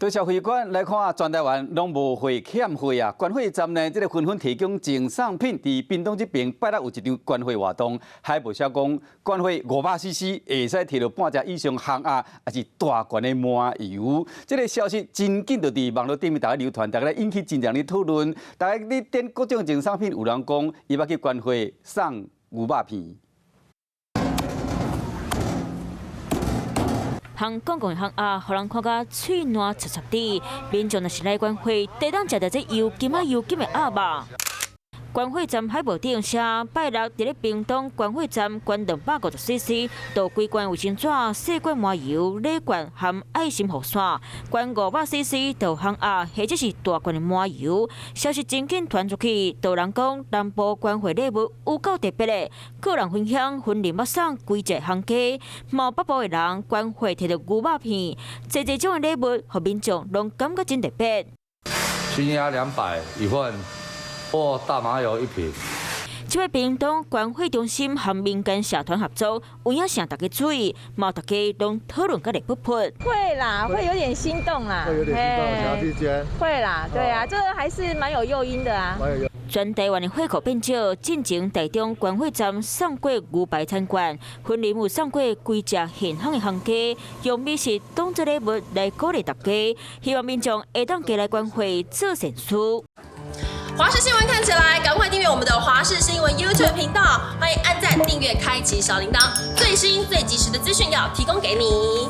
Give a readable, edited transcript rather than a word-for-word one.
對消費觀來看，全台灣攏無貨欠貨啊！關貨站呢，這個紛紛提供贈送品，佇屏東這邊拜六有一場關貨活動，海報寫講關貨500 CC 會使提著半隻以上烘鴨，抑是大罐的麻油。這個消息真緊就佇網路頂面大家流傳，大家引起真濟人討論。大家咧點各種贈送品，有人講伊欲去關貨送牛肉片。烘公共烘鴨，予人看甲喙瀾濕濕滴。民眾若是來關貨，會當食著這油甘仔油甘的鴨肉。關貨站海報頂寫，拜六佇咧屏東關貨站捐250 CC，就規罐衛生紙、細罐麻油、禮罐含愛心雨傘，捐500 CC 就烘鴨，或者是大罐的麻油。消息真緊傳出去，就有人講南部關貨禮物有夠特別的，個人分享雲林欲送幾隻烘雞，嘛北部的人關貨提著牛肉片，濟濟種的禮物，予民眾攏感覺真特別。熏鴨200一份。或大麻油一瓶。這擺屏東關貨中心和民間社團合作，有影聖大家注意，嘛大家攏討論甲熱噗噗。會啦，會有點心動啦，會有點心動，想要去捐。會啦，對啊，這個還是蠻有誘因的啊。全台灣的貨庫變少，進前台中關貨站送過牛排餐券，雲林有送過幾隻現烘的烘雞，用美食當作禮物來鼓勵大家，希望民眾會當加來關貨做善事。華視新聞看起來，趕快訂閱我們的華視新聞 YouTube 頻道，歡迎按讚、訂閱、開啟小鈴鐺，最新最及時的資訊要提供給你。